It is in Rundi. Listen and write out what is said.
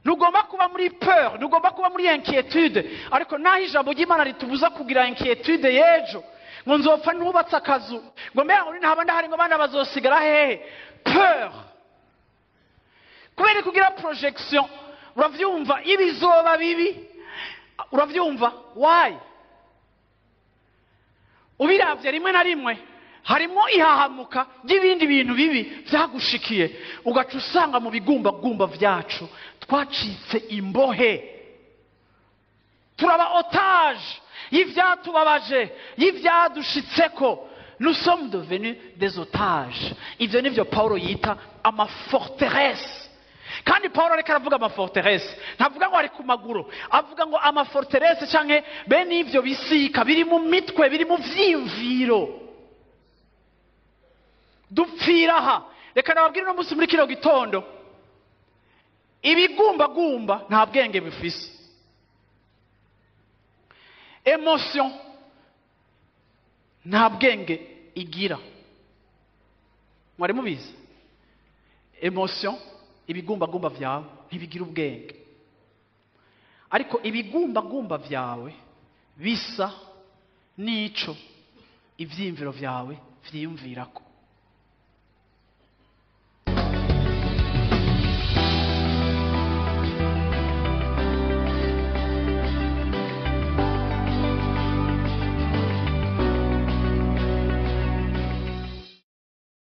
Ntugomba kuba muri peur, ntugomba kuba muri inquiétude. Ariko naho ijambo ry'Imana ritubuza kugira inquiétude y'ejo, ngo nzopfa ntubatse akazu, ngo mbega ngo ntaba ndahari, ngo abana bazosigara hehe? Peur kubera kugira projection, uravyumva, ibizoba bibi, uravyumva? Why? Ubiravye rimwe na rimwe harimo ihahamuka ry'ibindi bintu bibi vyagushikiye, ugaca usanga mu bigumbagumba vyacu twacitse imbohe, turaba otage y'ivyatubabaje, y'ivyadushitseko. Nous sommes devenus des otages. Ivyo nivyo Paulo yita amaforteresse. Kandi Paulo ariko aravuga amaforteresse, ntavuga ngo ari ku maguru, avuga ngo amaforteresse canke bene ivyo bisika biri mu mitwe, biri mu vyiyumviro. Dupfira aha. Reka nababwire uno munsi muri kino gitondo, ibigumbagumba nta bwenge bifise. Émotion nta bwenge igira. Mwari mubizi? Émotion, ibigumbagumba vyawe ntibigira ubwenge, ariko ibigumbagumba vyawe bisa n'ico ivyiyumviro vyawe vyiyumvirako.